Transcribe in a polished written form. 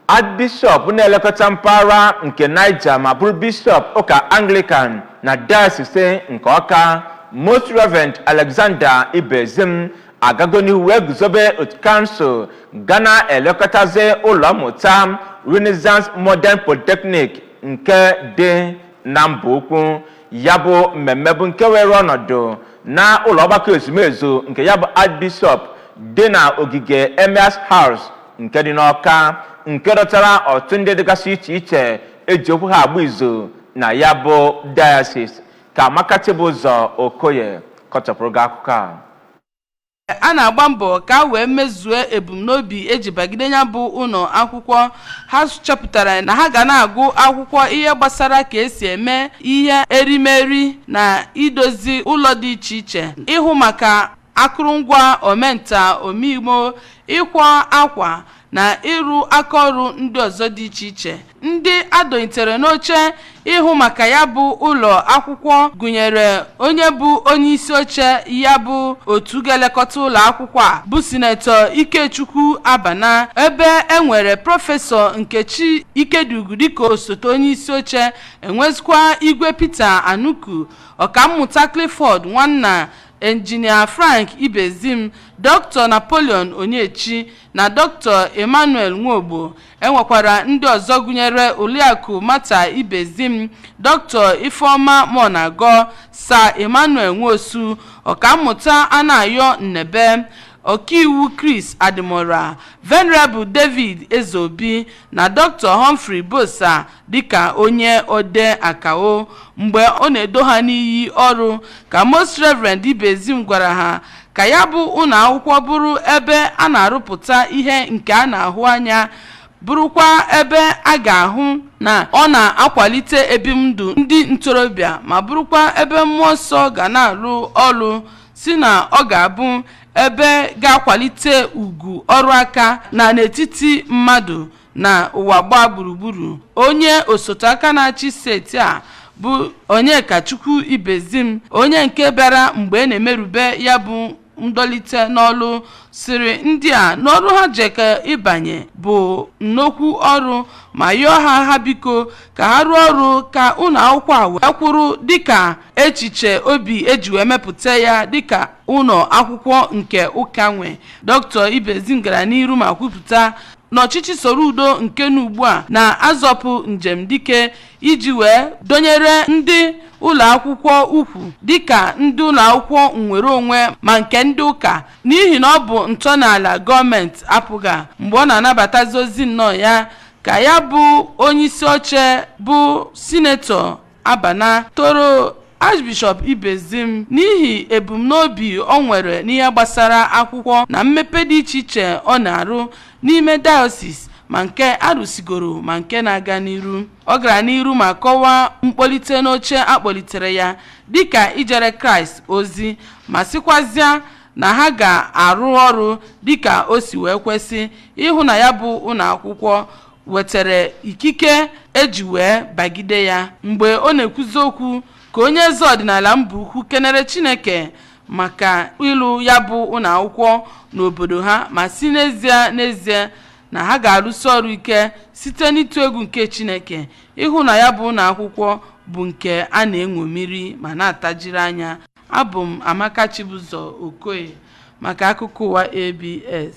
Archbishop na-elekọta mpaghara nke Niger ma bụrụ bishọp ụka Anglican na Diocese nke Ọka, Most Reverend Alexander Ibezim, agago n'ihu wee guzobe otu kansụl ga na-elekọtazi ụlọ mmụta Renaissance Modern Polytechnic nke dị na mba ukwu. Ya bụ mmemme bụ nke were ọnọdụ na ụlọ ọgbakọ ezumezu nke ya bụ Archbishop dị na ogige Emirs House nke dị n'Ọka, nke dọtara ọtụtụ ndị dịgasị iche iche eji okwu ha agba izu na ya bụ diocese. Ka Amaka Chibụzọ Okoye kọchapụrụ gị akụkọ a. A na-agba mbọ ka a wee mezue ebumnobi eji bagide ya bụ ụlọ akwụkwọ. Ha chọpụtara na ha ga na-agụ akwụkwọ ihe gbasara ka esi eme ihe erimeri na idozi ụlọ dị iche iche, ịhụ maka akụrụngwa omenta omimo, ịkwa akwa na ịrụ akaọrụ ndị ọzọ dị iche iche. Ndị adọnyitere n'oche ịhụ maka ya bụ ụlọ akwụkwọ gụnyere onye bụ onye isi oche ya bụ otu ga-elekọta ụlọ akwụkwọ a, bụ Sinetọ Ikechukwu Abana, ebe e nwere Prọfesọ Nkechi Ikedugu dịka osote onye isi oche, enwezikwa Igwe Peter Anuku, Ọkammụta Clifford Nwanna, Enjinia Frank Ibezim, Dr Napoleon Onyechi na Dr Emmanuel Nwogbo. Enwekwara ndị ọzọ gụnyere Oliakụ Mata Ibezim, Dr Ifeoma Monago, Sir Emmanuel Nwosu, Ọkammụta Anayo Nnebe, Ọkaiwu Chris Adimora, Venerable David Ezeobi na Dr Humphrey Bosa dịka onye ode akao. Mgbe ọ na-edo ha n'iyi ọrụ, ka Most Reverend Ibezim gwara ha ka ya bụ ụlọ akwụkwọ bụrụ ebe a na-arụpụta ihe nke a na-ahụ anya, bụrụkwa ebe a ga-ahụ na ọ na-akwalite ebimndụ ndị ntorobịa, ma bụrụkwa ebe mmụọ nsọ ga na-arụ ọrụ, si na ọ ga-abụ ebe ga-akwalite ugwu ọrụ aka na n'etiti mmadụ na ụwa gbaa gburugburu. Onye osote aka na-achị steeti a bụ Onyekachukwu Ibezim, onye nke bịara mgbe e na-emerube ya bụ ndolite n'ọlụ, siri ndị a n'ọrụ ha jeke ịbanye bụ nnukwu ọrụ, ma yọọ ha biko ka ha rụọ ọrụ ka ụlọ akwụkwọ a wee kwụrụ dịka echiche obi eji wee mepụta ya dịka ụlọ akwụkwọ nke ụka nwe. Dr Ibezim gara n'iru ma kwupụta n'ọchịchị Soludo nke n'ugbu a na-azọpụ njem dike iji wee dọnyere ndị ụlọ akwụkwọ ukwu dịka ndị ụlọ akwụkwọ nnwere onwe ma nke ndị ụka, n'ihi na ọ bụ ntọala gọọmenti apụga. Mgbe ọ na-anabatazi ozi nnọọ ya, ka ya bụ onyeisi oche bụ Sinetọ Abana toro Archbishop Ibezim n'ihi ebumnobi o nwere n'ihe gbasara akwụkwọ na mmepe dị iche iche ọ na-arụ n'ime diocese, ma nke arụsigoro ma nke na-aga n'iru. Ọ gara n'iru ma kọwaa mkpọlite n'oche akpọlitere ya dịka ijere Kraịst ozi, ma sịkwazịa na ha ga-arụ ọrụ dịka o si wee kwesị ịhụ na ya bụ ụlọ akwụkwọ wetara ikike eji wee bagide ya. Mgbe ọ na-ekwuzi okwu, ka onye eze ọdịnala mba ukwu kenere Chineke maka ịlụ ya bụ ụlọ akwụkwọ n'obodo ha, ma si n'ezie n'ezie na ha ga-arụsi ọrụ ike site n'ịtụ egwu nke Chineke ịhụ na ya bụ ụlọ akwụkwọ bụ nke a na-eṅomiri ma na-atajiri anya. Abụ m Amaka Chibụzọ Okoye maka akụkọ ụwa ABS.